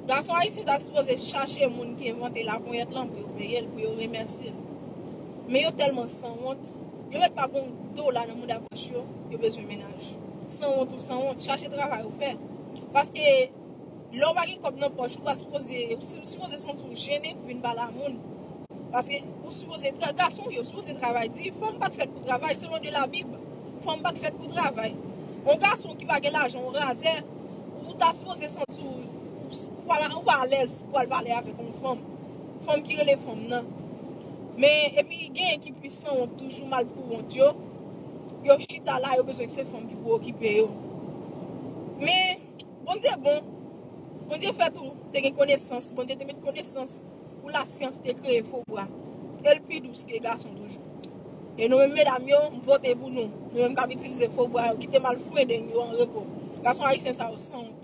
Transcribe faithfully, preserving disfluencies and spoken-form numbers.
Gason ayisyen ta sipoze chache moun ki envante laponyèt lan pou yo peye l, pou yo remèsye l. Men yo tèlman sanwont, yo mèt pa gon dola nan mouda pòch yo, yo bezwen mennaj. Sanwont ou sanwont, chache travay ou fè. Paske lè w pa gen kòb nan pòch, ou pa sipoze, ou si- sipoze santi w jennen pou vin pale a moun. Paske ou sipoze tra- gason yo sipoze travay di, fanm pa t fèt pou travay, selon de la Bib. Fanm pa t fèt pou travay. Yon gason ki pa gen lajan, yon razè, ou ta sipoze santi w, ou pa, ou pa alèz pou al pale avèk yon fanm. Fanm ki rele fanm nan. Men, epi genyen ki pi sanwont toujou, mal pou wont yo. Yo chita la, yo bezwen ke se fanm ki pou okipe yo. Men, Bondye bon. Bondye fè tou te gen konesans. Bondye te met konesans pou lasyans te kreye fo bwa. E l pi dous ke gason toujou. E nou menm medam yo, m vote pou nou. Nou menm k ap itilize fo bwa yo, kite m al fwende yo an repo. Gason ayisyen sa yo sanwont.